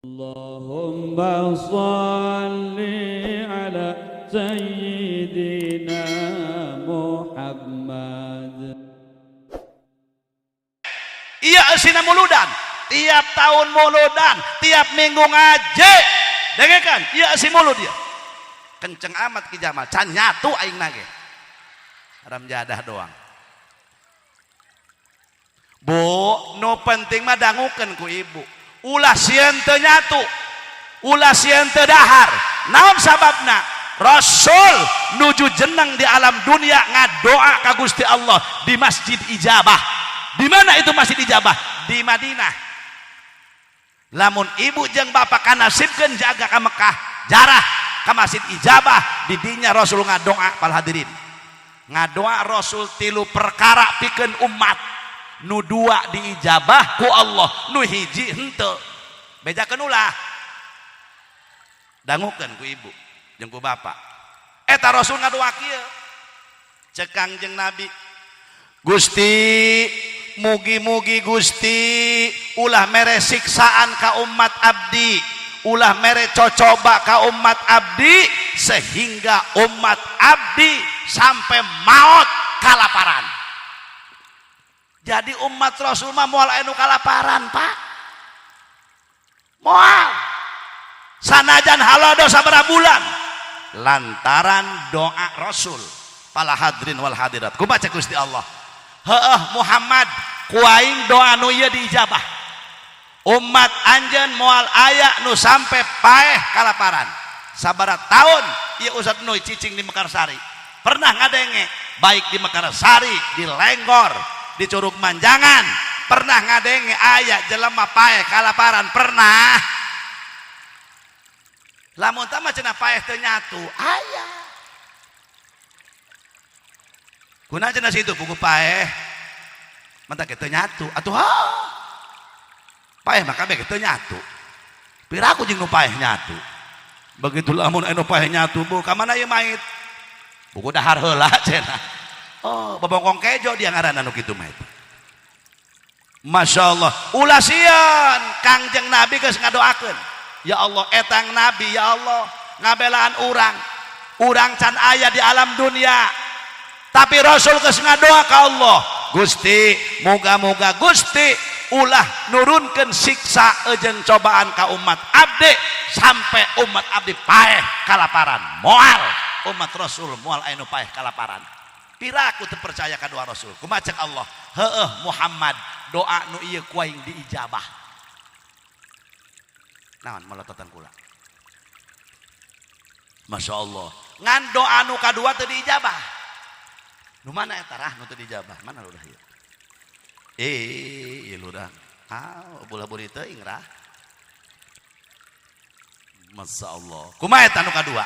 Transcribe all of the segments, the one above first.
اللهم صل على سيدنا محمد. Iya, eusina muludan, tiap tahun muludan, tiap minggu ngaji. Dengekan, iya, eusi mulud dia kenceng amat. Ki Jamal can nyatu aing nage haram jadah doang. Bu, nu penting mah dangukeun ku ibu, ulah sieun teu nyatu, ulah sieun teu dahar. Naon sababna? Rasul nuju jeneng di alam dunia ngadoa ka Gusti Allah di Masjid Ijabah. Di mana itu Masjid Ijabah? Di Madinah. Lamun ibu jeung bapak kanasibkeun jaga ka Mekah, jarah ka Masjid Ijabah, di dinya Rasul ngadoa. Pal hadirin, ngadoa Rasul tilu perkara pikeun umat, nu dua diijabah ku Allah, nu hiji henteu. Bejakeun ulah, dangukeun ku ibu jeung ku bapak. Eta Rasul ngadoa kieu, cek Kangjeng Nabi, "Gusti, mugi-mugi Gusti ulah mere siksaan ka umat abdi, ulah mere cocoba ka umat abdi sehingga umat abdi sampai maut kalaparan." Jadi umat Rasul mah moal anu kalaparan, Pak, moal, sanajan halodo sabaraha bulan, lantaran doa Rasul. Pala hadirin wal hadirat, kumaha Gusti Allah? "Heeh Muhammad, ku aing doa nu ieu diijabah. Umat anjeun moal aya nu sampai paeh kalaparan." Sabaraha tahun ieu Ustaz Nuy cicing di Mekarsari, pernah ngadenge, baik di Mekarsari, di Lenggor, di Curug Manjangan, pernah ngadenge aya jelema paeh kalaparan? Pernah? Lamun tah mah cenah paeh teu nyatu. Aya kuna cenah situ buku paeh mantap teu nyatu atuh. Ha, paeh mah kabeh teu nyatu. Piraku jeung nu paeh nyatu. Begitu lamun anu paeh nyatu, bu, ka mana ieu mait? Buku dahar heula cenah. Oh, bobongkong kejo dia ngaranna nu kitu mah itu. Masya Allah, ulah sieun, Kangjeng Nabi geus ngadoakeun. Ya Allah, etang Nabi, ya Allah, ngabelaan urang. Urang can aya di alam dunia. Tapi Rasul geus ngadoa ka Allah. "Gusti, moga-moga Gusti ulah nurunkeun siksa jeung cobaan ka umat abdi sampai umat abdi paeh kalaparan." Moal, umat Rasul moal anu paeh kalaparan. Piraku teu percaya ka doa Rasul? Kumaha cek Allah? "Heeh Muhammad, doa nu ieu ku aing diijabah." Naon malototan kula? Masya Allah. Ngan doa nu kadua teu diijabah. Nu mana eta rah nu teu diijabah? Mana lurah ieu? Eh, ieu lurah. Ah, bola buri teuing rah. Masya Allah. Kumaha eta nu kadua?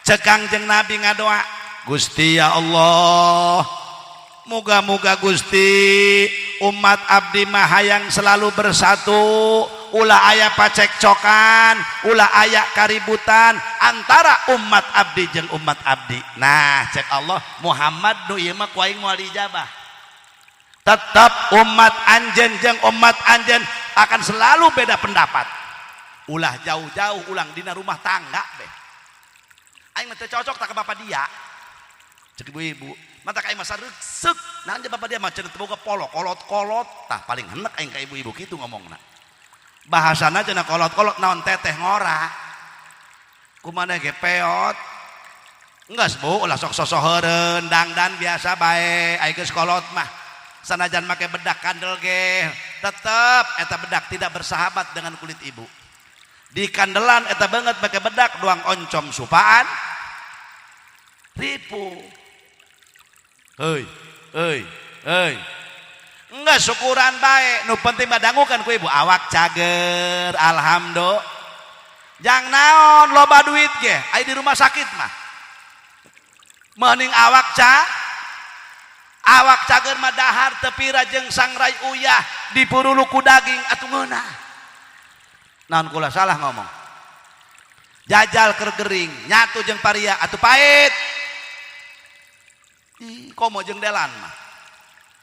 Cek Kangjeng Nabi ngadoa, "Gusti ya Allah, moga-moga Gusti umat abdi mah hayang selalu bersatu, ulah aya pacekcokan, ulah aya kaributan antara umat abdi jeung umat abdi." Nah, cek Allah, "Muhammad, nu ieu mah ku aing moal diijabah. Tetap umat anjeun jeung umat anjeun akan selalu beda pendapat." Ulah jauh-jauh, ulang dina rumah tangga beh. "Aing mah teu cocok tak ke bapak dia," cek ibu-ibu. "Mata aing masa reksek." Nah, bapak dia mah cenah teu boga polo, kolot-kolot. Tah, paling henek aing ka ibu-ibu kitu ngomongna. Bahasana cenah kolot-kolot naon, teteh ngora. Kumaha ge peot. Enggeus, Bu, ulah sok sosoheureun, dangdan biasa bae, ai geus kolot mah. Sanajan make bedak kandel ge, tetep eta bedak tidak bersahabat dengan kulit ibu. Di kandelan eta banget make bedak doang oncom supaan. Ripu. Hei, hei, hei. Enggak syukuran baik, nu penting mah dangukan ku ibu awak cager, alhamdulillah. Jang naon loba duit ge, ai di rumah sakit mah. Mending awak cager mah dahar teu pira jeung sangrai uyah dipurulu ku daging atuh ngeunah. Naon kula salah ngomong? Jajal keur gering, nyatu jeung paria atuh pahit. Ih, komo jeung delan mah.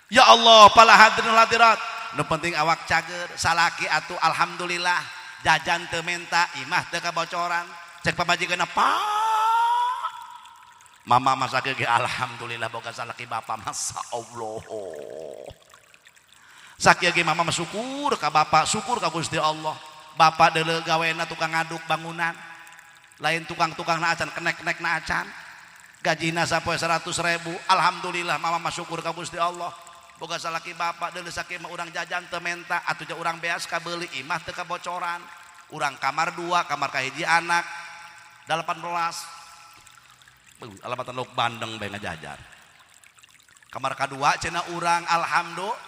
Ya Allah, pala hadirin hadirat, nu penting awak cager, salaki atuh alhamdulillah. Jajan teu menta, imah teu kabocoran. Cek pamajikanna, "Pak, mama masak ge alhamdulillah boga salaki bapak, masa Allah." Sakieu ge mama syukur ka bapak, syukur ka Gusti Allah. Bapak deuleu gawena tukang ngaduk bangunan. Lain tukang-tukang na acan, kenek-kenek na acan. Gajina sapoe 100.000. Alhamdulillah mama mah syukur ka Gusti Allah. Boga salaki bapak deuleu sakieu mah urang jajan teu menta, atuh urang beas kabeuli, imah teu kabocoran. Urang kamar 2, kamar kahiji anak 18. Alamatan lauk bandeng bae ngajajar. Kamar kadua cenah urang alhamdulillah.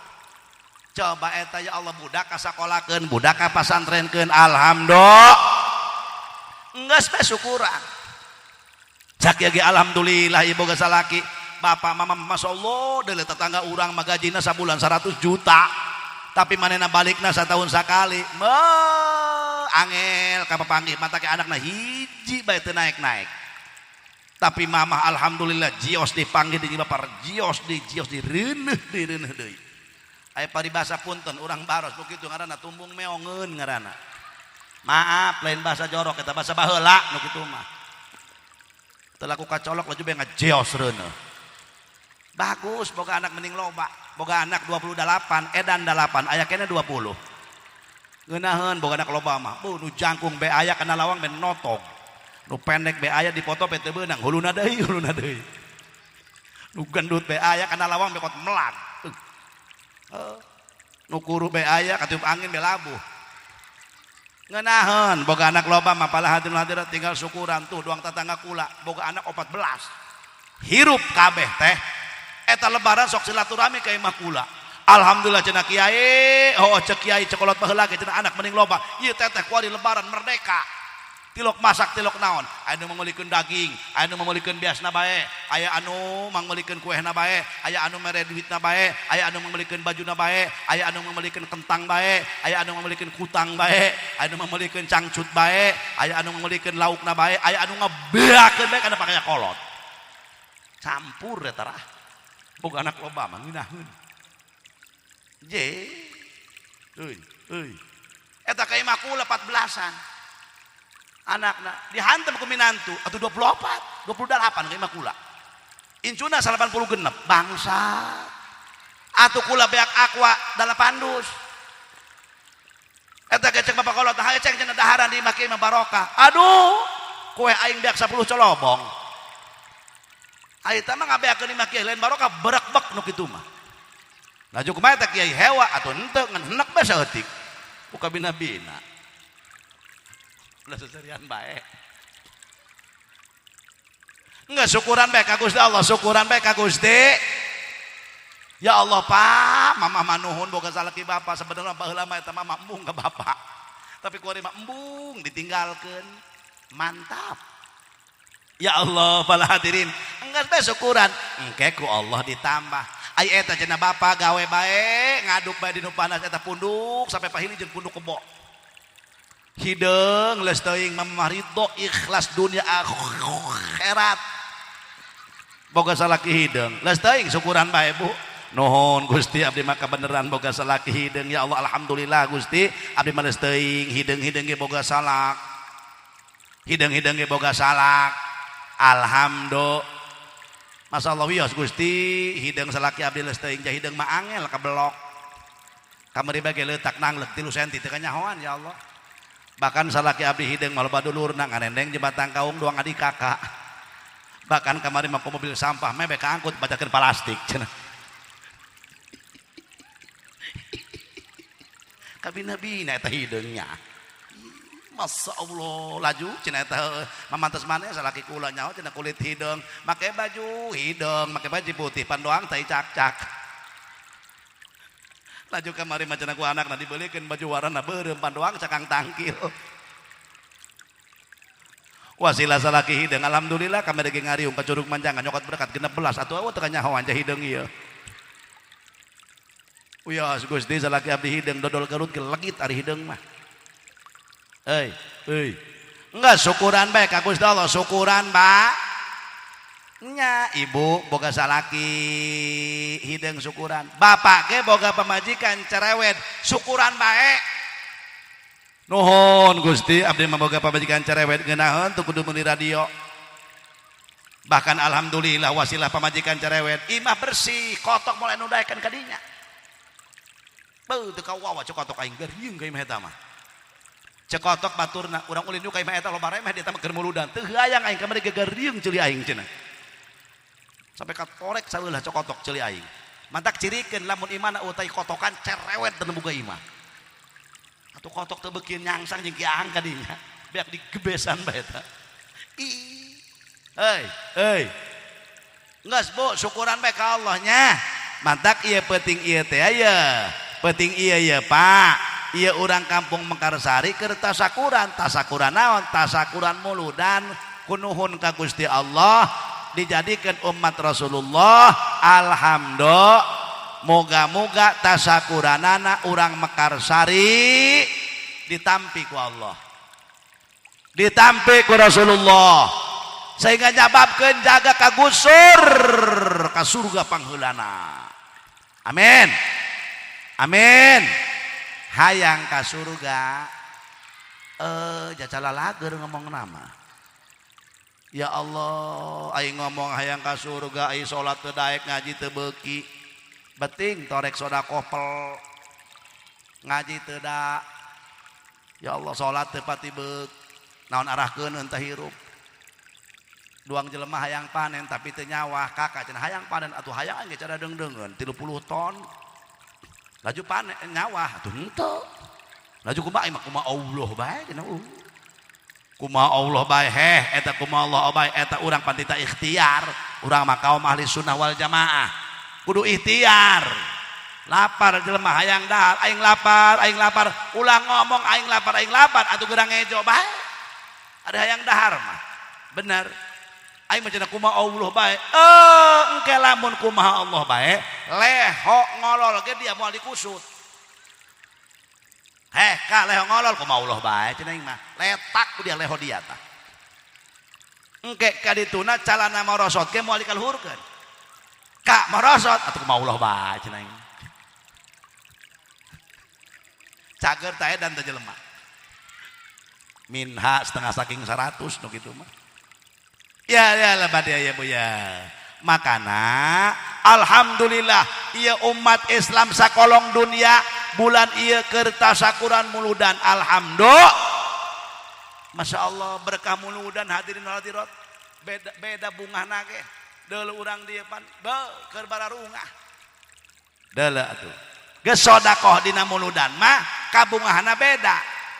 Coba eta ya Allah, budak kasakolakeun, budak kapasantrenkeun, alhamdulillah. Enggeus bae syukuran. Cak ge alhamdulillah ieu boga salaki. Bapak mama masyaallah deuleu tetangga urang mah gajina sabulan 100 juta. Tapi manehna balikna satahun sakali. Meuh angel ka papanggih mata ke anakna hiji bae teu naek-naek. Tapi mama alhamdulillah jios dipanggil di bapak, jios di jios di reuneuh di reuneuh deui. Aya paribasa punten urang baros nu kitu ngaranna tumbung meongeun ngaranna. Maaf lain bahasa jorok eta bahasa baheula nu kitu mah. Teu laku kacolok laju bae ngajeos reuneuh. Bagus boga anak mending loba. Boga anak 28, edan 8, aya keneh 20. Ngeunaheun boga anak loba mah. Bu nu jangkung bae aya kana lawang bae notog. Nu pendek bae aya dipoto bae teu beunang, huluna deui, huluna deui. Nu gendut bae aya kana lawang bae kot melag. Nu kuru bae aya katiup angin bae labuh. Ngeunaheun boga anak loba mah pala hadirin hadirat tinggal syukuran tuh doang tetangga kula boga anak 14. Hirup kabeh teh. Eta lebaran sok silaturahmi ka imah kula. Alhamdulillah cenah kiai, oh cek kiai cekolot baheula ge cenah anak mending loba. Ieu teteh kuari lebaran merdeka. Tilok masak tilok naon, aya nu mangmeulikeun daging, aya nu mangmeulikeun biasna bae, aya anu mangmeulikeun kuehna bae, aya anu mere duitna bae, aya anu mangmeulikeun bajuna bae, aya anu mangmeulikeun kentang bae, aya anu mangmeulikeun kutang bae, aya anu mangmeulikeun cangcut bae, aya anu mangmeulikeun laukna bae, aya anu ngebeakeun bae kana pakaya kolot. Campur eta rah. Boga anak loba mah ngeunaheun. Je. Euy, euy. Eta ka imah kula 14-an. Anakna dihantam ku minantu atuh 24, 28 ka imah kula. Incuna 86 bangsa. Atuh kula beak aqua 8 dus. Eta ge cek bapak kolot haye ceng cenah daharan di imah kieu mah barokah. Aduh, kue aing beak 10 colobong. Aing teh mah ngabeakeun imah kieu lain barokah berekbek nu kitu mah. Laju kumaha teh kiai hewa atuh henteu ngan henek bae saeutik. Buka bina-bina. Ulah seserian bae. Enggak syukuran bae ka Gusti Allah, syukuran bae ka Gusti. Ya Allah Pak, mama manuhun boga salaki bapak sebenarnya baheula mah eta mama embung ka bapak. Tapi kuari mah embung ditinggalkeun. Mantap. Ya Allah, para hadirin, enggak bae syukuran. Engke ku Allah ditambah. Ai eta cenah bapak gawe bae, ngaduk bae di nu panas eta punduk sampai pahili jeung punduk kebo. Hideung leus teuing mama ridho ikhlas dunia akhirat. Boga salaki hideung, leus teuing syukuran bae Bu. Nuhun Gusti abdi mah kabeneran boga salaki hideung ya Allah alhamdulillah Gusti abdi mah leus teuing hideung-hideung ge boga salak. Hideung-hideung ge boga salak. Alhamdulillah. Masyaallah wios Gusti hideung salaki abdi leus teuing ja hideung mah angel kabelok. Kamari bage leutak nangleuk 3 senti teu kanyahoan ya Allah. Bahkan salaki abdi hideung mah loba dulurna nganendeng jembatan kaung doang adik kakak. Bahkan kamari mah mobil sampah mebek kaangkut bacakeun plastik cenah. Kabina-bina eta hideungnya. Masya Allah laju cenah eta mamantes maneh salaki kula nyaho cenah kulit hideung make baju hideung make baju putih pandoang tai cak-cak. Laju kamari mah cenah ku anakna dibeulikeun baju warna beureum pandoang cakang tangkil. Wasilah salaki hideung alhamdulillah kamari ge ngariung ka Curug Manjangan nyokot berkat 16 atuh eueuh teu kanyahoan ja hideung ieu. Uyas Gusti salaki abdi hideung dodol Garut ge legit ari hideung mah. Euy, euy. Enggak syukuran bae ka Gusti Allah, syukuran Pak. Nya ibu boga salaki hideung syukuran. Bapak ge boga pamajikan cerewet, syukuran bae. Nuhun Gusti, abdi mah boga pamajikan cerewet ngeunaheun teu kudu meuli radio. Bahkan alhamdulillah wasilah pamajikan cerewet, imah bersih, kotok mulai nu daekeun ka dinya. Beuh teu kawawa cek kotok aing gariung ka imah eta mah. Cek kotok baturna urang ulin ka imah eta loba remeh di eta mah keur muludan. Teu hayang aing kamari gagariung ceuli aing cenah. Sampai katorek saeulah cek kotok ceuli aing. Mantak cirikeun lamun imahna eueuh kotokan cerewet dan boga imah. Atuh kotok teu beuki nyangsang jeung kiang ka dinya. Beak digebesan bae eta. Ih. Hei, hei. Geus Bu, syukuran bae ka Allah nya. Mantak ieu peuting ieu teh aya. Peuting ieu ye Pak. Ieu urang kampung Mekarsari keur tasakuran, tasakuran naon? Tasakuran muludan kunuhun ka Gusti Allah dijadikan umat Rasulullah. Alhamdulillah. Moga-moga tasakuranana urang Mekarsari ditampi ku Allah. Ditampi ku Rasulullah. Sehingga nyababkeun jaga kagusur ka surga pangheulana. Amin. Amin. Hayang ka surga jacala lager ngomong nama. Ya Allah, aing ngomong hayang ka surga, aing salat teu daek, ngaji teu beuki. Beting torek sedekah pel. Ngaji teu da. Ya Allah, salat teu pati beuk. Naon arahkeun entah hirup. Duang jelema hayang panen tapi teu nyawah, kakak cenah hayang panen atuh hayang ge cara deung-deungeun 30 ton. Laju panen nyawah atuh henteu. Laju kumaha imah kumaha Allah bae cenah. Kumaha Allah bae heh eta kumaha Allah bae eta urang pantita ikhtiar. Urang mah kaum ahli sunnah wal jamaah. Kudu ikhtiar. Lapar jelema hayang dahar, aing lapar, aing lapar. Ulah ngomong aing lapar atuh geura ngejo bae. Ada hayang dahar mah. Bener. Aing mah cenah kumaha Allah bae. Engke lamun kumaha Allah bae, leho ngolol ge dia moal dikusut. Heh, ka leho ngolol kumaha Allah bae cenah aing mah. Letak ku dia leho dia tah. Engke ka dituna calana marosot ge moal dikaluhurkeun. Ka marosot atuh kumaha Allah bae cenah aing. Cager tah edan teh jelema. Minha setengah saking 100 nu kitu mah. Ya ya lebat ya ya Bu ya. Makana alhamdulillah ieu umat Islam sakolong dunia bulan ieu keur tasakuran muludan alhamdulillah. Masya Allah berkah muludan hadirin hadirat beda beda bungahna ge. Deuleu urang dieu pan beuh keur bararungah. Deuleu atuh. Geus sedekah dina muludan mah kabungahna beda.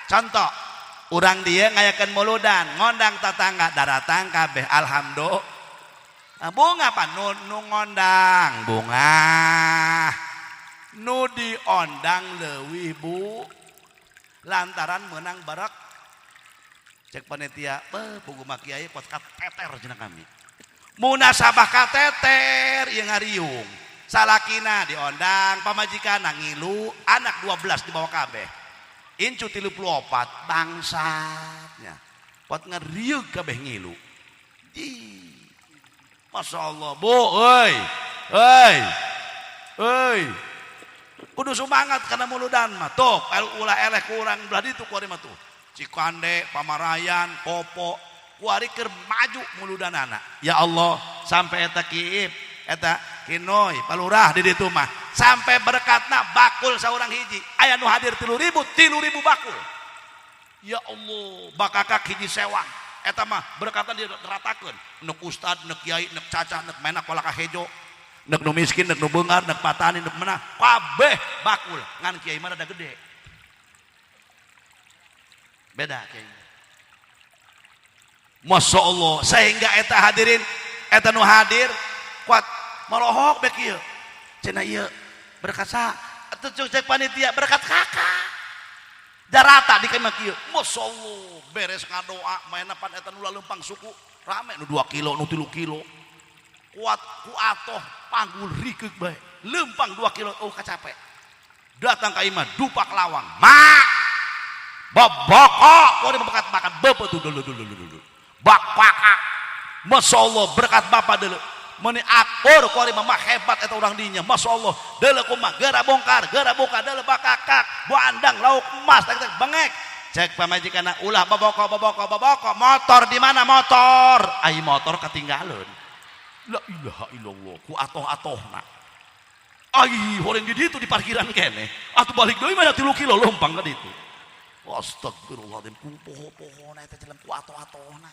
Contoh urang dia ngayakeun muludan ngondang tatangga daratang kabeh alhamdulillah. Bunga pan nu ngondang bunga nu diondang leuwih bu lantaran menang barak cek panitia beuh pugu mah kiai pot kateter cenah kami munasabah kateter ieu ngariung salakina diondang pamajikan ngilu anak 12 dibawa kabeh incu 34 bangsatnya pot ngeriuk kabeh ngilu. Ih, Masya Allah Bu euy euy euy kudu semangat kana muludan mah tuh ulah eleh kurang belah ditu kuari mah tuh Cikande Pamarayan Kopo kuari keur maju muludanana. Ya Allah sampai eta kiip eta kinoi palurah di ditu mah sampai berkatna bakul saurang hiji aya nu hadir 3.000 3.000 bakul. Ya Allah bakakak hiji sewang eta mah berkatna diratakeun nek ustad nek kiai nek cacah nek menak kolaka hejo nek nu miskin nek nu beungar nek patani nek menah kabeh bakul ngan kiai mah rada gede beda kiai. Masya Allah sehingga eta hadirin eta nu hadir kuat malohok bek ieu cenah ieu berkat sa atuh cek panitia berkat kakak darata di kemah kieu. Masya Allah beres ngadoa mainna pan eta nu laleumpang suku rame nu 2 kilo nu 3 kilo kuat ku atoh panggul rikeuk bae leumpang 2 kilo oh kacape datang ka imah dupak lawang mak boboko kuari berkat makan beupeut tuh dulu dulu dulu dulu bak pakak. Masya Allah berkat bapak dulu meni akur kuari mah hebat eta urang dinya. Masya Allah deuleu kumaha geura bongkar geura buka deuleu bakakak buandang lauk emas tek tek bengek. Cek pamajikanna ulah boboko boboko boboko, motor di mana motor? Ai motor ketinggalan. La ilaha illallah, ku atoh-atohna. Ai horeng di ditu di parkiran keneh. Atuh balik deui mah 3 kilo leumpang ka ditu. Astagfirullahaladzim, ku poho-pohona eta jelema ku atoh-atohna.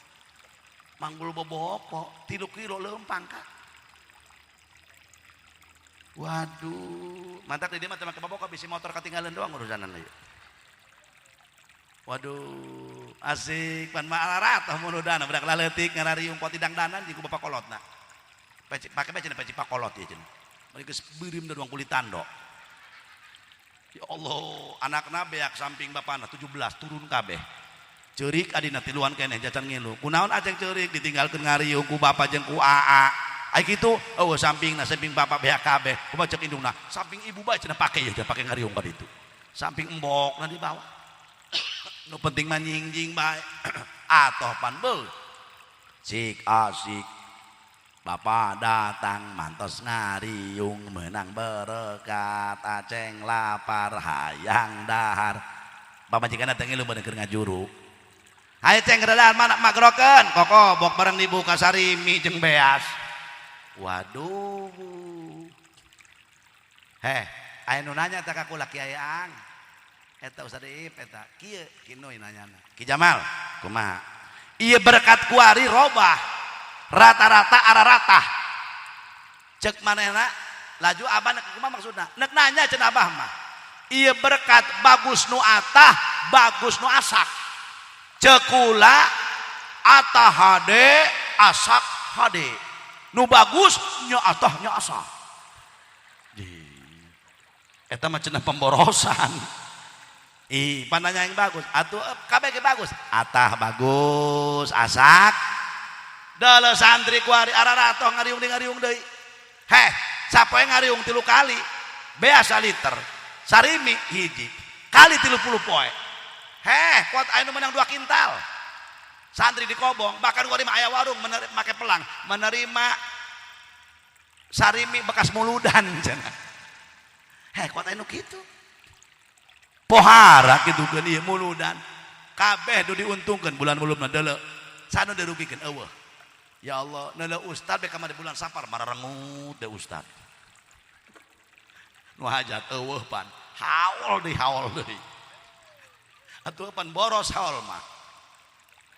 Manggul boboko 3 kilo leumpang ka. Waduh, mantak di dieu mah teu make boboko bisi motor ketinggalan doang urusanan ieu. Waduh, asik pan mah alaratoh muludana budak laleutik ngarariung poti dangdanan jeung ku bapak kolotna. Peci pake bae cenah peci pakolot ieu cenah. Bari geus beureum da doang kulit tando. Ya Allah, anakna beak samping bapana 17 turun kabeh. Ceurik adina tiluan keneh jacan ngilu. Kunaon aceng ceurik ditinggalkeun ngariung ku bapa jeung ku aa. Ai kitu eueuh sampingna samping bapa beak kabeh. Kumaha ceuk indungna? Samping ibu bae cenah pake ieu pake ngariung ka ditu. Samping embokna dibawa. Nu penting mah nyingjing bae. Atoh pan beuh. Cik asik. Bapak datang mantos ngariung menang berkat aceng lapar hayang dahar. Pamajikan teh ngilu bener keur ngajuru. Hayu ceng geredaan mana magrokeun koko bok bareng dibuka sarimi jeung beas. Waduh. Heh, aya nu nanya teh ka kula Kiai Ang. Eta Ustaz Iip eta kieu kinuy nanyana. Ki Jamal, kumaha? Ieu berkat kuari robah. Rata-rata araratah. Cek manehna laju abah nek kumaha maksudna? Nek nanya cenah abah mah. Ieu berkat bagus nu atah, bagus nu asak. Cek kula atah hade, asak hade. Nu bagus nya atah nya asak. Di eta mah cenah pemborosan. Ih, pananya yang bagus. Atuh kabeh ge bagus. Atah bagus, asak. Dale santri kuari araratoh ngariung deui ngariung deui. Heh, sapoe ngariung 3 kali. Beas liter. Sarimi hiji. Kali 30 poe. Heh, kuat aya nu menang 2 kintal. Santri di Kobong, bahkan kuari mah aya warung make pelang menerima sarimi bekas muludan cenah. Heh, kuat aya nu kitu. Pohara kitu keun ieu muludan. Kabeh nu diuntungkeun bulan muludna deuleu. Sanu dirugikeun eueuh. Ya Allah, neuleuh ustad be kamari bulan Safar mararengut de ustad. Nu hajat eueuh pan, haul deui haul deui. Atuh pan boros haul mah.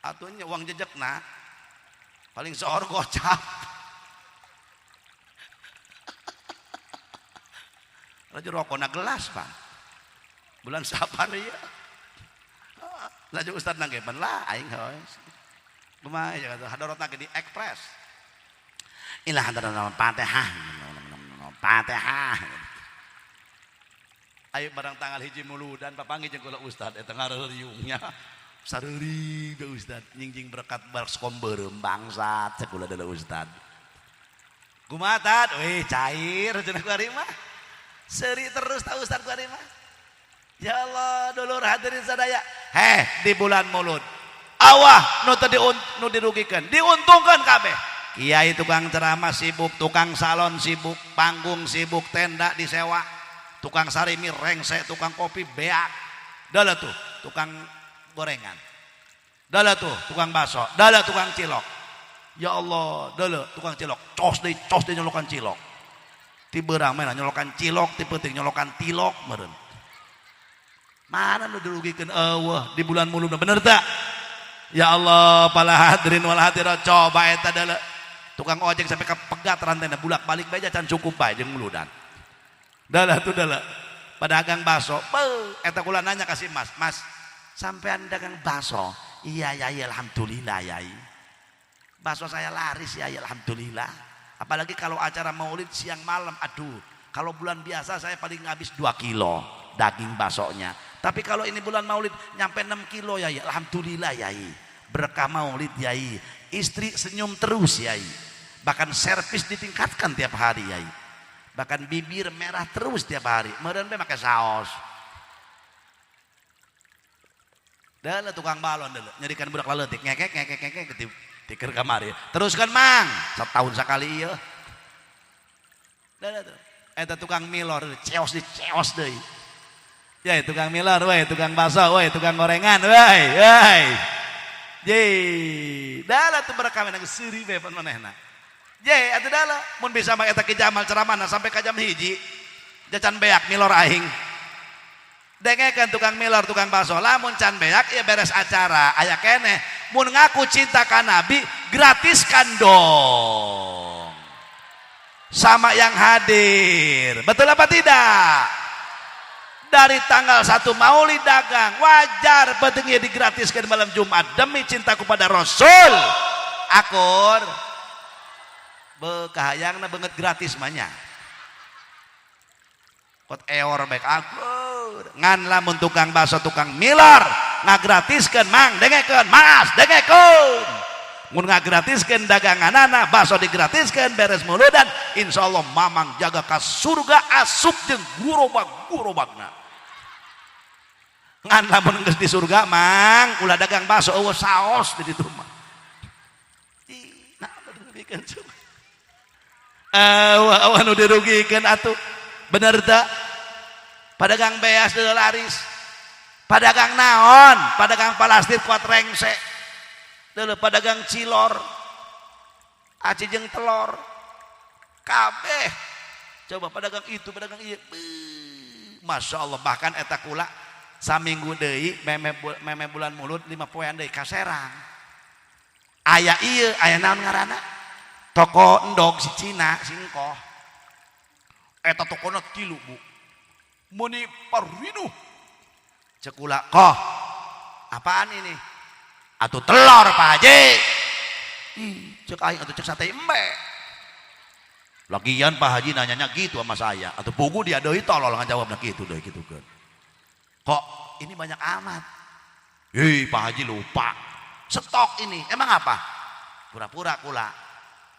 Atuh nya uang jejekna paling sohor gocap. Laju rokona gelas pan. Bulan Safar ieu. Laju ustad nangge pan lah aing heus. Kumaha ya kata hadorotna ge di ekspres. Ilah hadorotna Fatihah. Fatihah. Ayo barang tanggal 1 muludan papanggih jeung kula ustad eta ngareuriungnya. Sareuri ge ustad nyingjing berkat baskom beureum bangsat cek kula deuleu ustad. Kumaha tad? Weh cair cenah ku ari mah. Seuri terus ta ustad ku ari mah. Ya Allah, dulur hadirin sadaya. Heh, di bulan Mulud. Awah nu teu nu dirugikan, diuntungkan kabeh. Kiai tukang ceramah sibuk, tukang salon sibuk, panggung sibuk, tenda disewa, tukang sarimi rengse, tukang kopi beak. Dalah tuh tukang gorengan. Dalah tuh tukang bakso, dalah tukang cilok. Ya Allah, dalah tukang cilok, cos deui nyolokan cilok. Ti beurang mah nyolokan cilok, ti peuting nyolokan tilok meureun. Mana nu dirugikeun eueuh di bulan Mulud bener tak? Ya Allah, para hadirin wal hadirat, coba eta deuleu. Tukang ojek sampai kepegat rantena bulak-balik bae can cukup bae jeung muludan. Dalah tuh dalah. Pedagang bakso, beuh, eta kula nanya ka si Mas, Mas, sampean dagang bakso? Iya, yai, alhamdulillah yai. Bakso saya laris yai, alhamdulillah. Apalagi kalau acara maulid siang malam, aduh, kalau bulan biasa saya paling habis 2 kilo daging baksonya. Tapi kalau ini bulan maulid nyampe 6 kilo yai, alhamdulillah yai. Berkah maulid yai. Istri senyum terus yai. Bahkan servis ditingkatkan tiap hari yai. Bahkan bibir merah terus tiap hari. Meureun be make saos. Dalah tukang balon deuleu, nyerikan budak laleutik ngekek ngekek ngekek tiker kamari. Teruskan mang, setahun sekali ieu. Dalah tuh. Eta tukang milor ceos di ceos deui. Ya tukang milor, woi tukang bakso, woi tukang gorengan, woi, woi. Ye, dalah tuh berkah menang seuri we pan manehna. Ye, atuh dalah mun bisa mah eta Ki Jamal ceramahna sampai ka jam 1. Jacan beak milor aing. Dengekeun tukang milor, tukang bakso, lamun can beak ieu beres acara, aya keneh. Mun ngaku cinta ka Nabi, gratiskan dong. Sama yang hadir. Betul apa tidak? Dari tanggal 1 Maulid dagang, wajar pentingnya digratiskan malam Jumat demi cinta kepada Rasul. Akur. Bekahayangna banget gratis manya. Kot eor baik akur. Ngan lamun tukang bakso, tukang milor ngagratiskeun mang dengekeun, mas dengekeun. Mun ngagratiskeun daganganana, bakso digratiskeun beres muludan, insyaallah mamang jaga ka surga asup jeung gurobag-gurobagna. Ngan lamun geus di surga mang ulah dagang bakso eueuh saos di ditu mah. Nah, dirugikeun coba. Eueuh anu dirugikeun atuh. Bener teu? Padagang beas deuleu laris. Padagang naon? Padagang plastik kuat rengse. Deuleu padagang cilor. Aci jeung telur. Kabeh. Coba padagang itu, padagang ieu. Masya Allah, bahkan eta kula saminggu deui meme bulan Mulud 5 poean deui ka Serang. Aya ieu, aya naon ngaranna? Toko endog si Cina, singkoh. Eta tokona 3, Bu. Meuni parinuh. Cek kula, "Koh, apaan ini?" Atuh telur, Pak Haji. Ih, cek aing atuh cek sate embe. Lagian Pak Haji nanyanya gitu sama saya. Atuh pugu dia deui tolol ngajawabna kitu deui kitu kan. Kok ini banyak amat? Hei, Pak Haji lupa. Stok ini. Emang apa? Pura-pura kula.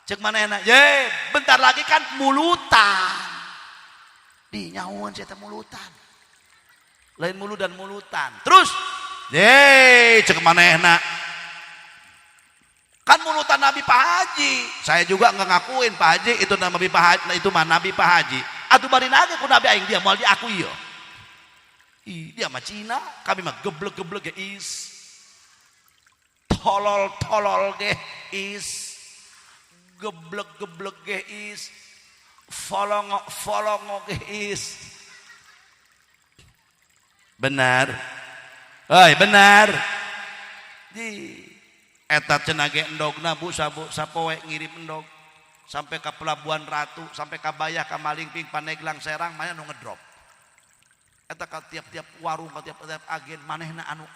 Cek mana enak? Ye, bentar lagi kan mulutan. Di nyahuan saya mulutan. Lain mulu dan mulutan. Terus, ye, cek mana enak? Kan mulutan Nabi Pak Haji. Saya juga nggak ngakuin Pak Haji itu Nabi Pak Haji, itu mah Nabi Pak Haji. Atuh bari nage ku Nabi aing dia moal diakui ieu. Ih, dia mah Cina, kami mah geblek-geblek ge is. Tolol-tolol ge is. Geblek-geblek ge is. Folongo-folongo ge is. Benar. Hoi, benar. Di eta cenah ge endogna Bu sabu sapoe ngirim endog sampai ke Pelabuhan Ratu, sampai ka Bayah, ka Malingping, Pandeglang, Serang, mana nu ngedrop. Eta ka tiap-tiap warung, ka tiap-tiap agen manehna anu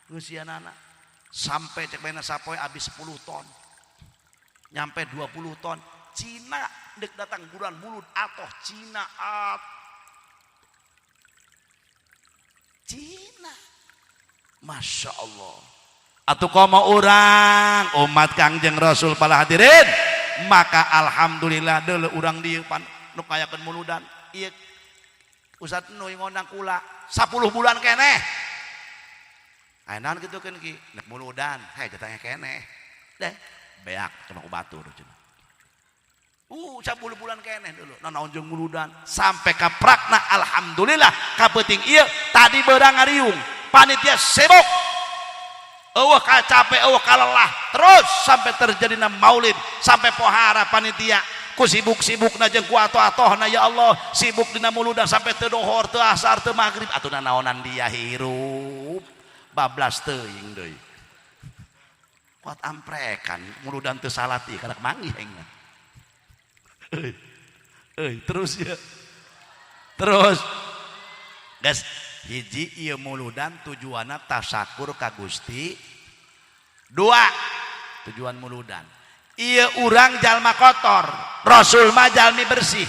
ngeusianana. Sampai cek manehna sapoe habis 10 ton. Nyampe 20 ton. Cina dek datang bulan mulut atoh Cina at. Cina. Masya Allah. Atuh komo urang umat Kangjeng Rasul para hadirin, maka alhamdulillah deuleu urang dieu pan nu kayakeun muludan. Ieu Ustaz nu ngondang kula 10 bulan keneh. Aya naon kitu keun ki? Nek muludan, hei datangnya keneh. Deh, beak cuma ku batur cenah. 10 bulan keneh dulu. Nanaon jeung muludan sampai ka prakna alhamdulillah kapeuting ieu tadi beurang ngariung. Panitia sibuk. Eueuh ka capek, eueuh ka lelah. Terus sampai terjadi na maulid, sampai pohara panitia ku sibuk-sibukna jeung ku atoh-atohna ya Allah, sibuk dina muludan sampai teu dohor, teu asar, teu magrib, atuh nanaonan dia hirup. Bablas teuing deui. Kuat amprekan muludan teu salat ieu kadak manggih aing mah. Euy. Euy, terus ya. Terus. Guys, hiji ieu muludan tujuanna tasakur ka Gusti. Dua, tujuan muludan. Ieu urang jalma kotor, Rasul mah jalmi bersih.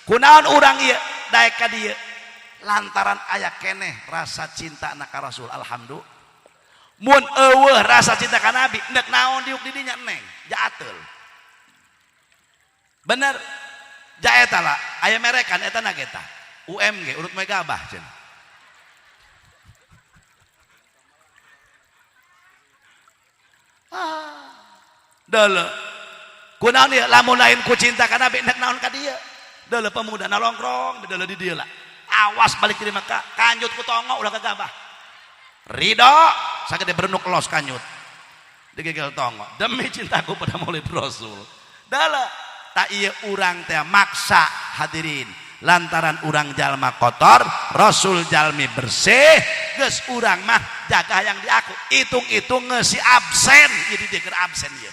Kunaon urang ieu daek ka dieu? Lantaran aya keneh rasa cinta na ka Rasul, alhamdulillah. Mun eueuh rasa cinta ka Nabi, nek naon diuk di dinya neng, jaateul. Bener. Ja eta lah, aya merekan eta na eta. UMG urut moe gabah cenah. Ah. Deuleu. Kunaon ieu lamun lain ku cinta ka Nabi nek naon ka dieu? Deuleu pemuda nalongkrong deuleu di dieu lah. Awas balik di Mekah, kanjut ku tongo ulah kagabah. Ridho, sagede berenuk los kanjut. Digegel tongo demi cintaku pada Maulid Rasul. Dala tak iya urang teh maksa hadirin lantaran urang jalma kotor, Rasul jalmi bersih, geus urang mah jaga yang diaku. Hitung-hitung ngeusi absen, jadi dia keur absen ieu.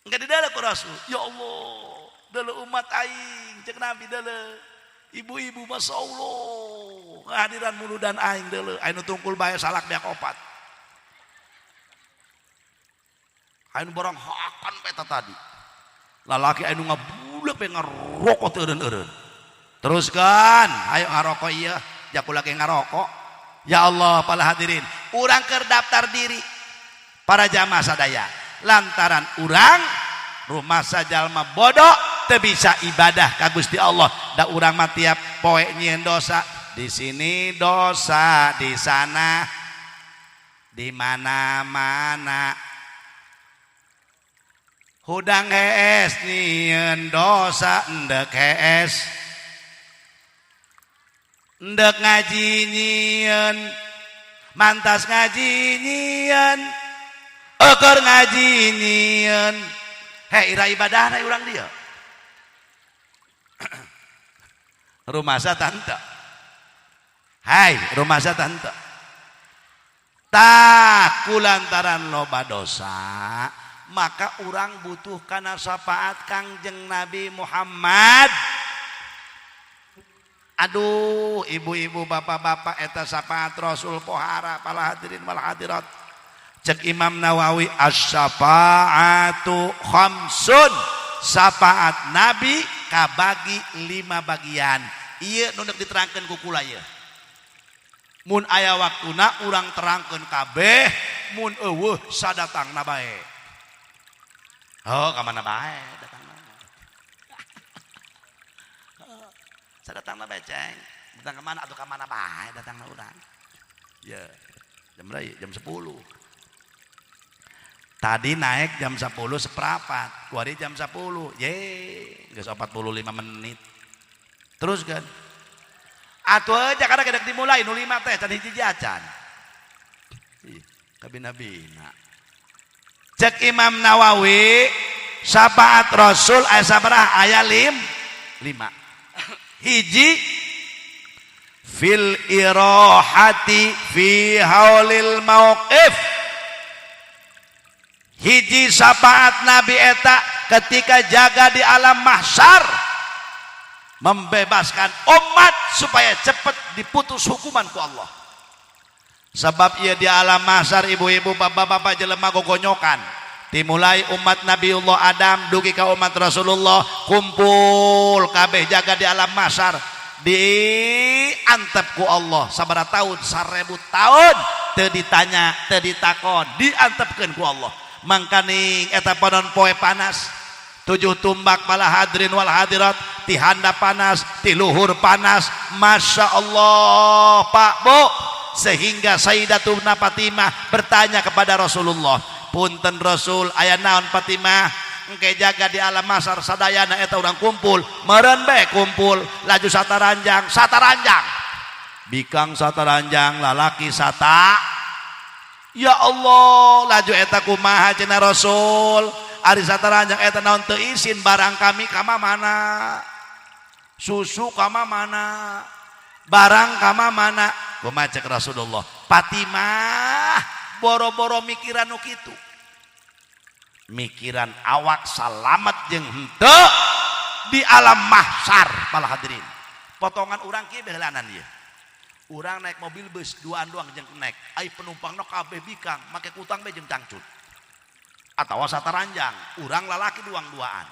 Enggak didala ku Rasul. Ya Allah, dala umat aing, cek Nabi dala. Ibu-ibu Masya Allah, kehadiran muludan aing dala. Aing nu tungkul bae salak beak opat. Aing barang hakan peta tadi. Lalaki aing nu ngabulek bae ngarokok teu eureun-eureun. Teruskan, ayo ngarokok ieu, jaku lagi ngarokok. Ya Allah, para hadirin, urang keur daftar diri para jamaah sadaya. Lantaran urang rumasa jalma bodoh teu bisa ibadah ka Gusti Allah. Da urang mah tiap poe nyieun dosa, di sini dosa, di sana, di mana-mana. Hudang hees nyieun dosa endek hees. Endek ngaji nyieun, mantas ngaji nyieun, eukeur ngaji nyieun. Hei, ira ibadahna urang dia. Rumasa tante. Hai, rumasa tante. Tah kulantaran loba dosa, maka urang butuh kana syafaat Kangjeng Nabi Muhammad. Aduh, ibu-ibu, bapak-bapak, eta syafaat Rasul pohara para hadirin wal hadirat. Cek Imam Nawawi, asy-syafaatu khamsun. Syafaat Nabi kabagi 5 bagian. Ieu nu deuk diterangkeun ku kula ieu. Mun aya waktuna urang terangkeun kabeh, mun eueuh sadatangna bae. Oh, ka mana bae datangna. Sadatangna bae, Ceng. Datang ke mana atuh ka mana bae datangna urang. Ya, jam berapa? Jam 10. Tadi naik jam 10 seperempat, kuari jam 10. Ye, geus 45 menit. Terus kan? Atuh aja karena kedek dimulai nu 5 teh can hiji acan. Ih, kabina-bina. Cek Imam Nawawi, syafaat Rasul aya sabaraha? Aya 5. Hiji fil irahati fi haulil mauqif. Hiji syafaat Nabi eta ketika jaga di alam mahsyar, membebaskan umat supaya cepat diputus hukuman ku Allah. Sebab ia di alam mahsyar ibu-ibu bapak-bapak jelema gogonyokan. Dimulai umat Nabiullah Adam dugi ka umat Rasulullah kumpul kabeh jaga di alam mahsyar, diantep ku Allah sabaraha tahun, 1000 tahun teu ditanya, teu ditakon, diantepkeun ku Allah. Mangkaning eta panon poe panas 7 tumbak pala hadirin wal hadirat, ti handap panas, ti luhur panas, Masya Allah Pak Bu. Sehingga Sayyidatuna Fatimah bertanya kepada Rasulullah, punten Rasul, aya naon Fatimah? Engke jaga di alam masar sadayana eta urang kumpul, meureun bae kumpul, laju sataranjang, sataranjang. Bikang sataranjang, lalaki sata. Ya Allah, laju eta kumaha cenah Rasul? Ari sataranjang eta naon teu isin barang kami ka mana? Susu ka mana? Barang ka mana? Kumaha cek Rasulullah? Fatimah boro-boro mikiran nu kitu. Mikiran awak salamet jeung henteu di alam mahsyar para hadirin. Potongan urang kieu beheulanan ieu. Urang naik mobil bus duaan doang jeung naik. Ai penumpangna kabeh bikang, make kutang bae jeung cangcut. Atawa sataranjang, urang lalaki duang-duaan.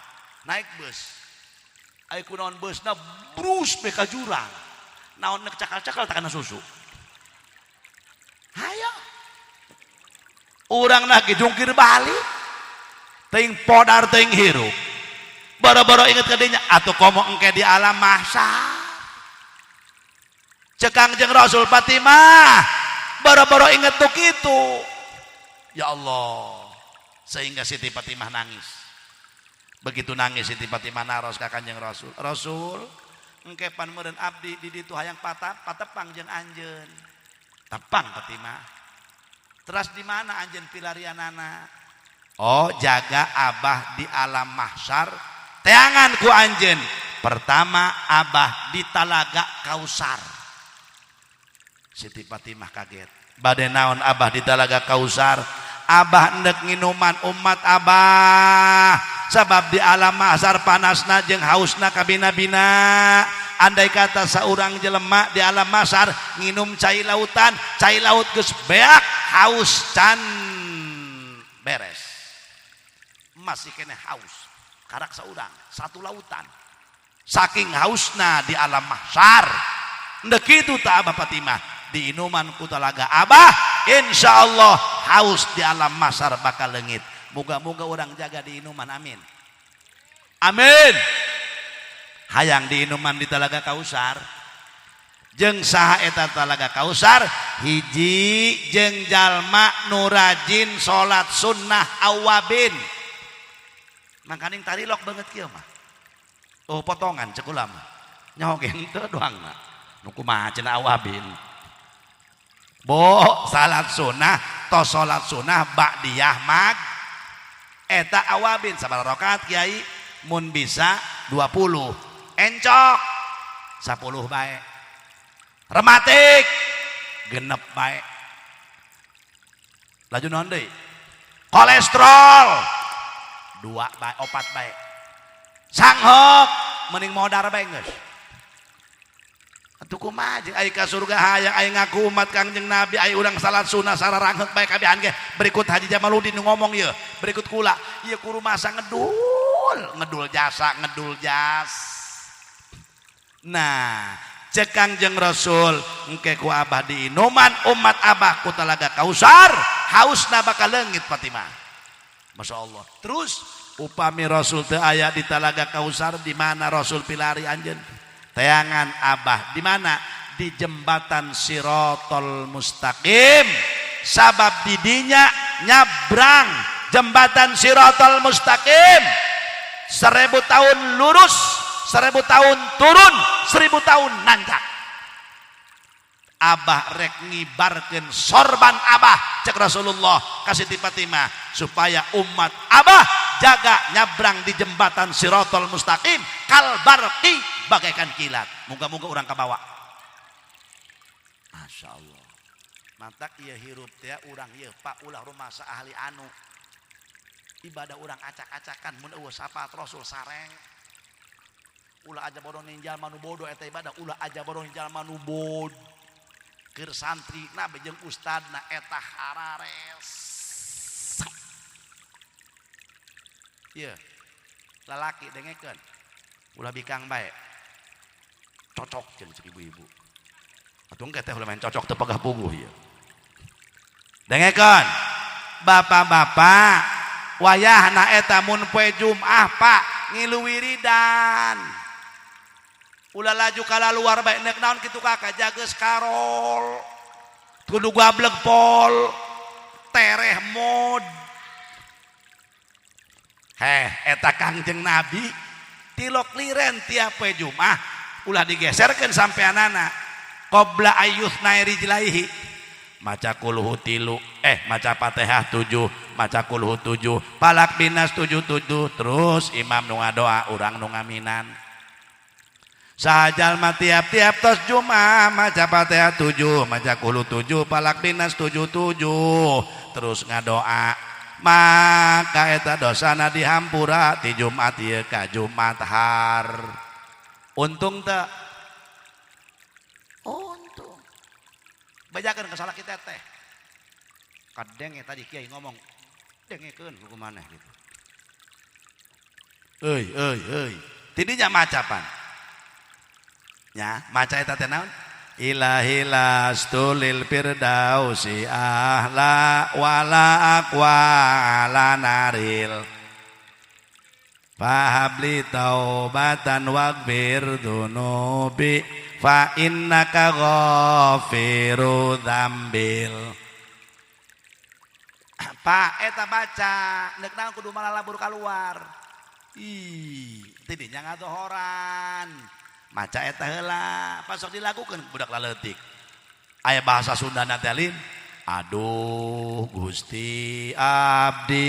Naik bus. Ai kunaon busna brus be ka jurang. Naon nek cakal-cakal tak kana susu. Hayo. Urang nah ge jungkir balik. Teuing podar teuing hirup. Boro-boro inget ka dinya atuh komo engke di alam mahsyar. Cek Kangjeng Rasul Fatimah, boro-boro inget tuh kitu. Ya Allah, sehingga Siti Fatimah nangis. Begitu nangis Siti Fatimah naros ka Kangjeng Rasul. Rasul, Engke pan meureun abdi di ditu hayang patepang jeung anjeun. Tepang Fatimah. Terus di mana anjeun pilarianana? Oh, jaga abah di alam mahsyar. Teangan ku anjeun. Pertama abah di Talaga Kausar. Siti Fatimah kaget. Bade naon abah di Talaga Kausar? Abah endek nginuman umat abah. Sabab di alam mahsyar panasna jeung hausna kabina-bina. Andai kata saurang jelema di alam mahsyar nginum cai lautan, cai laut geus beak, haus can beres. Masih kene haus. Karak saurang, satu lautan. Saking hausna di alam mahsyar. Endek kitu ta Abah Fatimah diinuman ku talaga abah, insyaallah haus di alam mahsyar bakal leungit. Moga-moga orang jaga diinuman, amin. Amin. Hayang diinuman di Talaga Kausar. Jeung saha eta Talaga Kausar? Hiji jeung jalma nu rajin salat sunnah awabin. Mangkaning tarilok banget kieu mah. Oh potongan cek ulama. Nyaho ge henteu doangna. Nu kumaha cenah awabin. Bo salat sunnah tos salat sunnah ba'diyah mag eta awabin sabaraha rakaat kiai mun bisa 20 encok 10 bae rematik genep bae laju naon deui kolesterol 2 bae 4 bae sanghok mending modar bae geus atuh kumaha jeung ai ka surga hayang ai ngaku umat Kangjeng Nabi ai urang salat sunah sararangheuk bae kabehan ge berikut Haji Jamaluddin nu ngomong ieu berikut kula ieu kudu masa ngedul ngedul jasa ngedul jas. Nah cek Kangjeng Rasul engke ku abah diinuman umat abah ku Talaga Kausar hausna bakal leungit Fatimah. Masya Allah. Terus upami Rasul teu aya di Talaga Kausar di mana Rasul pilari anjeun? Teangan abah di mana? Di jembatan Sirotol Mustaqim. Sabab didinya nyabrang jembatan Sirotol Mustaqim 1000 tahun lurus, 1000 tahun turun, 1000 tahun nanjak. Abah rek ngibarkeun sorban abah cek Rasulullah ka Siti Fatimah supaya umat abah jaga nyabrang di jembatan Sirotol Mustaqim kalbarqi bagaikan kilat. Moga-moga urang kabawa. Masya Allah. Mantak ieu hirup teh urang ieu Pak ulah rumasa ahli anu. Ibadah urang acak-acakan mun eueuh syafaat Rasul sareng. Ulah aja bodoh ning jalma nu bodoh eta ibadah, ulah aja bodoh ning jalma nu bod. Keur santri na jeung ustadna eta harares. Ieu lalaki dengekeun. Ulah bikang bae. Cocok jeung cek ibu-ibu. Atuh engke teh ulah main cocok teu pegah puguh ieu. Dengekeun. Bapak-bapak wayahna eta mun poe Jumat Pak ngilu wiridan. Ulah laju kala luar bae nek naon kitu kakak jageus karol. Kudu gableg pol. Tereh mod. Heh eta Kangjeng Nabi tilok liren tiap poe Jumat ulah digeserkeun sampeanana. Qabla ayyusna rijlaihi maca kulhu 3, maca Fatihah 7, maca kulhu 7, palak binas 7 7, terus imam nu ngadoa urang nu ngaminan. Sajalma tiap-tiap tos Jumat maca Fatihah 7, maca kulhu 7, palak binas 7 7, terus ngadoa maka eta dosana dihampura ti Jumat ieu ka Jumat har. Untung teu? Untung. Bajakeun ka salaki teteh. Kadenge tadi kiai ngomong, dengekeun ku maneh gitu. Euy euy euy. Tidinya macapan. Nya, maca eta teh naon? Ilahi lastu lil firdausi ahla wala aqwa ala naril fahabli taubatan waghfir dzunubi fa innaka ghafiru dzambil. Pak eta baca nek naon kudu malah labur keluar. Ih, tidinya ngadohoran. Maca eta heula, pasok dilakukeun budak laleutik. Aya bahasa Sundana teh lin. Aduh Gusti abdi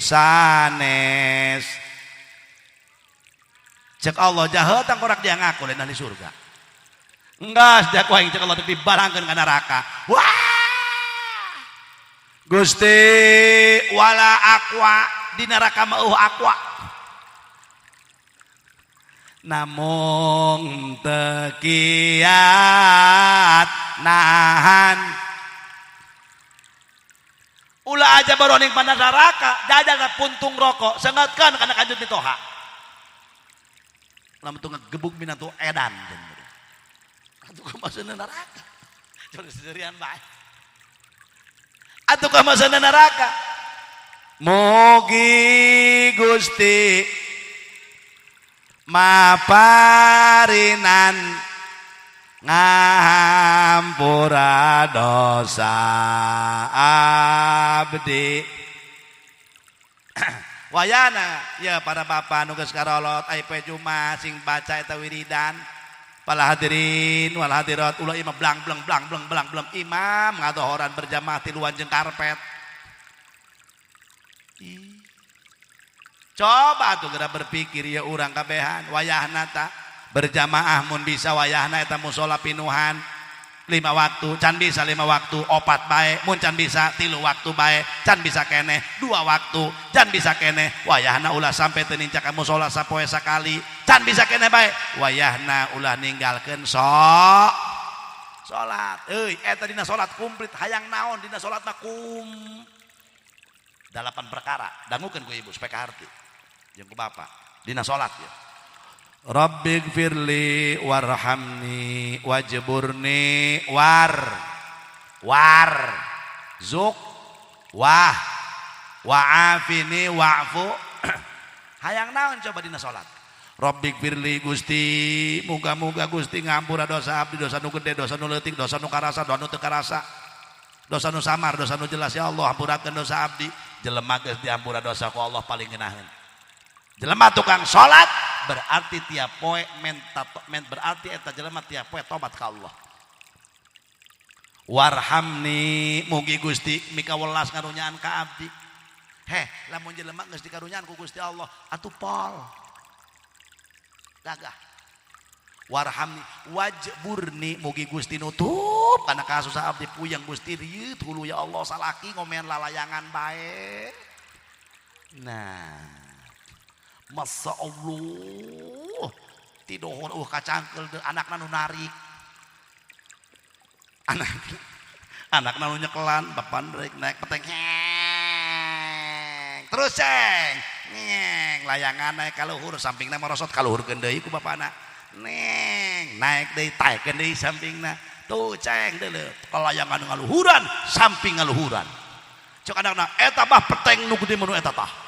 sanes. Cek Allah jahat tangkorak dia ngaku lain ahli surga. Enggas dia ku aing cek Allah dibarangkeun ka neraka. Wah! Gusti wala aqua di neraka mah eueuh aqua. Namung teu kiat nahan. Ulah aja baroning pada neraka, jajal puntung rokok, sengatkan kana kanjut mitoha. Lamun teu ngegebug minantu edan. Atuh kumaha neraka. Coba seserian bae. Atuh kumaha neraka. Mugi Gusti maparinan ngahampura dosa abdi. Wayana ya para bapak nu geus karolot ai poe Jumat sing baca eta wiridan. Para hadirin wal hadirat ulah imam blang bleng blang bleng blang bleng imam ngadohoran berjamaah tiluan jeung karpet. Coba tuh geura berpikir ya urang kabehan wayahna ta berjamaah mun bisa wayahna eta musala pinuhan 5 waktu can bisa 5 waktu 4 bae mun can bisa 3 waktu bae can bisa keneh 2 waktu can bisa keneh wayahna ulah sampai teu nincak ka musala sapoe sakali can bisa keneh bae wayahna ulah ninggalkeun sok salat euy eta dina salat komplit hayang naon dina salat mah kum 8 perkara dangukeun ku ibu supaya kaharti jeung ku bapak dina salat ya. Rabbighfirli warhamni wajburni war war zuk wah wa'afini wa'fu. Hayang naon coba dina salat. Rabbighfirli Gusti muga-muga Gusti ngampura dosa abdi dosa nu gede dosa nu leutik dosa nu karasa dosa nu teu karasa dosa nu samar dosa nu jelas ya Allah hampurakeun dosa abdi. Jelema geus diampura dosa ku Allah paling ngeunaheun. Jelema tukang salat berarti tiap poe berarti eta jelema tiap poe tobat ka Allah. Warhamni mugi Gusti mikawelas karunyaan ka abdi. Heh, lamun jelema geus dikarunyaan ku Gusti Allah atuh pol. Gagah. Warhamni wajburni mugi Gusti nutup kana kasusah abdi puyeng Gusti rieut hulu ya Allah salaki ngomean lalayangan bae. Nah, Masya Allah tidohon kacangkel anakna nu narik anakna nu nyekelan bapak rek naik peteng terus ceng nyeng layangan naik ka luhur sampingna merosot ka luhurkeun deui ku bapana neng naik deui taekeun deui sampingna tuh ceng deuleu kalayangan ngaluhuran samping ngaluhuran cek anakna eta bah peteng nu gede menu eta tah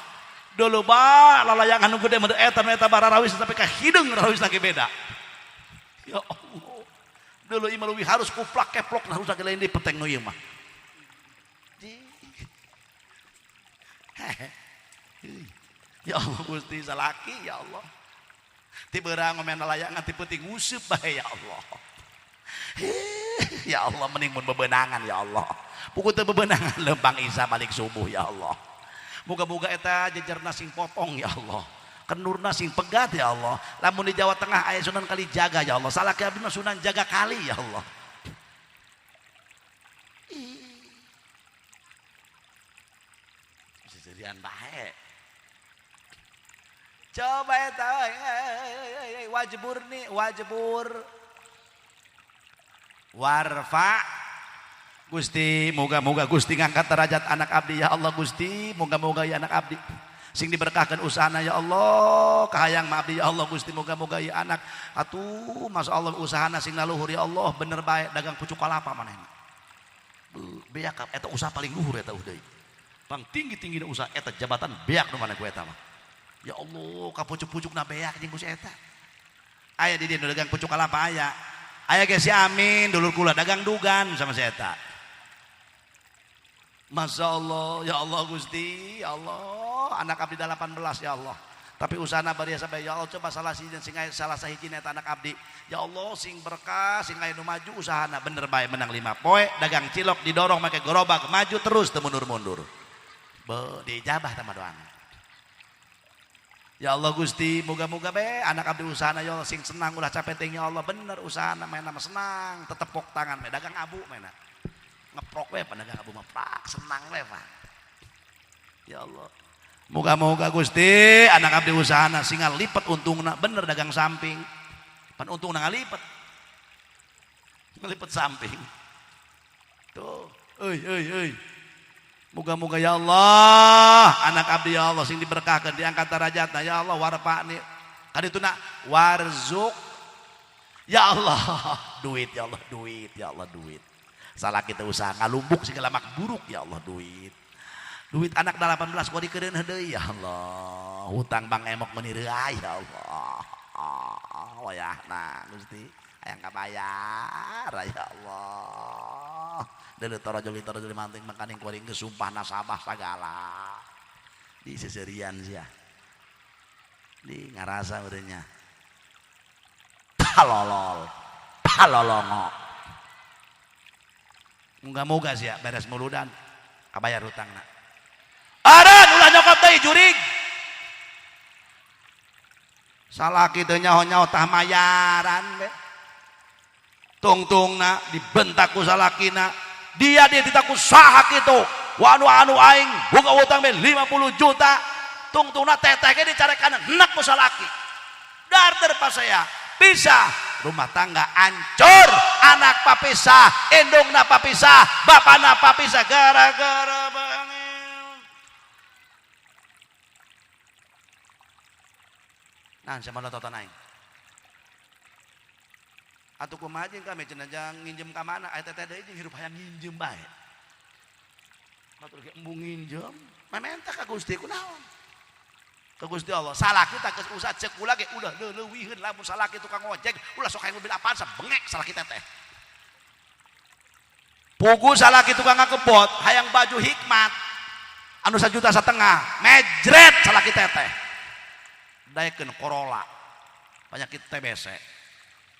dulu bah lalayangan nu gede menu eta nu eta bararawis tapi ka hideung rarawis lagi beda ya Allah dulu ieu mah leuwih harus kuplak keplok harus lagi lain di peteng nu ieu mah. Ya Allah Gusti salaki ya Allah ti beurang ngomen lalayangan ti peuting nguseup bae ya Allah. Ya Allah mending mun bebenangan ya Allah puku teu bebenangan lempang Isa balik subuh ya Allah. Moga-moga eta jejerna sing potong ya Allah. Kenurna sing pegat ya Allah. Lamun di Jawa Tengah aya Sunan Kalijaga ya Allah. Salaki abdi mah Sunan Jaga Kali ya Allah. Seserian bae. Coba eta wajburni wajbur warfa Gusti moga-moga Gusti ngangkat derajat anak abdi ya Allah Gusti moga-moga ya anak abdi sing diberkahkan usahana ya Allah kahayang ma abdi ya Allah Gusti moga-moga ya anak atuh masya Allah usahana sing laluhur ya Allah bener bae dagang pucuk kalapa manehna beak eta usaha paling luhur eta deui pang tinggi-tinggi usaha eta jabatan beak nu maneh ku eta mah ya Allah ka pucuk-pucukna beak jeung ku si eta aya di dieu nu dagang pucuk kalapa aya aya ge si Amin dulur kula dagang dugan sama si eta. Masya Allah, ya Allah Gusti, ya Allah, anak abdi 18 ya Allah. Tapi usahana bari sampai ya Allah coba salah siji sing salah sahiji eta anak abdi. Ya Allah sing berkah sing aya nu maju usahana bener bae menang 5 poe dagang cilok didorong make gerobak maju terus teu mundur-mundur. Be diijabah tah doana. Ya Allah Gusti moga-moga be anak abdi usahana ya Allah sing senang ulah capek teh ya Allah bener usahana main nama senang tetepok tangan me dagang abu main ngeprok we pedagang abu mah prak senang we Pak. Ya Allah moga-moga Gusti anak abdi usahana sing ngalipet untungna bener dagang samping pan untungna ngalipet ngalipet samping tuh euy euy euy moga-moga ya Allah anak abdi ya Allah sing diberkahkeun diangkat darajatna ya Allah warfa'ni kadituna warzuk ya Allah duit ya Allah duit ya Allah duit salah kita usaha ngalumbuk segala mak buruk ya Allah duit duit anak 18 kok dikereun deui ya Allah hutang bang emok meuni reuay ya Allah wayahna Gusti hayang kabayar ya Allah deuleu torojoli manting makaning kuring geus sumpah nasabah sagala di seserian sia di ngarasa urangnya palolol palolongo moga-moga sia beres muludan kabayar hutangna. Aran ulah nyokot deui jurig. Salah kitu nyaho-nyaho tah mayaran be. Tungtungna dibentak ku salakina. Dia ditita ku saha kitu. Wanu anu aing boga utang be 50 juta. Tungtungna teteh ge dicarekan enak ku salaki. Darter pasaya bisa rumah tangga hancur, anak papisah, indungna papisah, bapana papisah gara-gara bangil. Nah, sama nonton aing. Atuh kumaha jeung kami cenah jang nginjem ka mana? Aya teteh deui jeung hirup hayang nginjem bae. Batur ge embung nginjem, mementa ka Gusti kunaon? Ka Gusti Allah, salaki tah geus usah ceuk kula ge ulah leuweuhiheun lamun salaki tukang ojek, ulah sok hayang mobil Avanza, bengek salaki teteh. Pugu salaki tukang ngakebot, hayang baju hikmat anu 1,5 juta, mejret salaki teteh. Daekeun Corolla, penyakit TBC.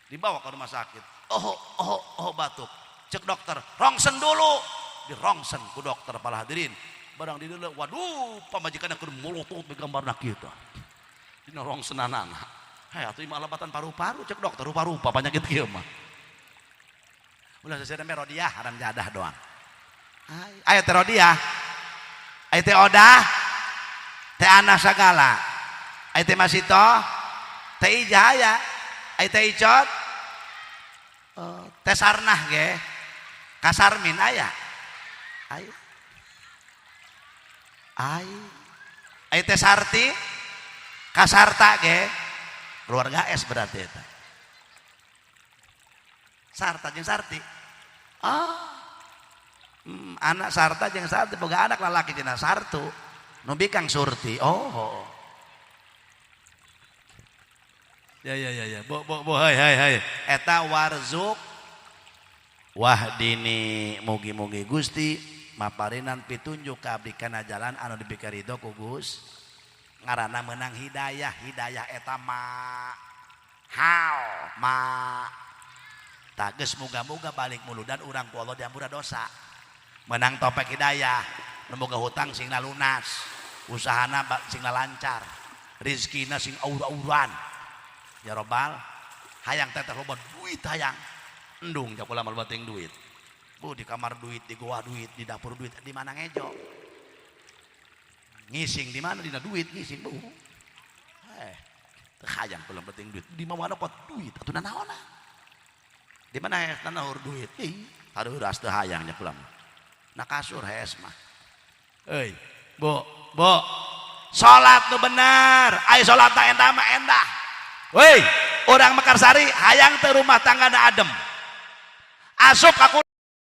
Dibawa ke rumah sakit. Oh, oh, oh batuk. Cek dokter, rongsen dulu. Di rongsen ku dokter para hadirin. Barang di dulu, waduh, pamajikan keur molotot gambarna kitu. Dina rongsenanana. Hei, atuh imah lebatan paru-paru cek dokter, rupa-rupa penyakit kieu mah. Ulah seseuna meh rodiah haram jadah doang. Aya teh rodiah. Aya teh odah. Teh ana sagala. Aya teh masito. Teh ijah aya. Aya teh icot. Teh sarnah ge. Kasarmin aya. Aya. Ai. Aya teh sarti. Kasarta ge. Keluarga S berarti eta. Sarta jeung Sarti. Ah. Anak Sarta jeung Sarti boga anak lalaki cenah Sartu. Nu bikang Surti. Oh. Ya ya ya ya. Bo bo bo hai hai hai. Eta warzuk wahdini mugi-mugi Gusti maparinan pitunjuk ka abdi kana jalan anu dipikarido ku Gus. Ngaranna meunang hidayah, hidayah eta ma hal ma tages moga-moga balik muludan urang ku Allah diampura dosa. Menang topek hidayah, nu boga hutang sing lunas, usahana sing lancar, rizkina sing aur-auran. Ya robbal, hayang teteh loba duit hayang. Endung jak kula mah loba teuing duit. Bu di kamar duit, di goa duit, di dapur duit, di mana ngejo? Ngising di mana dina duit ngising bu. Teu hayang kula penting duit. Di mana pot duit atuh nanaonna? Di mana hees nanaur duit? Ih, hareuras teu hayang nya kula mah. Na kasur hees mah. Euy, Bu, Bu. Salat nu bener. Ayo salat ta endah mah endah. Woi, urang Mekarsari hayang teu rumah tangga na adem. Asup aku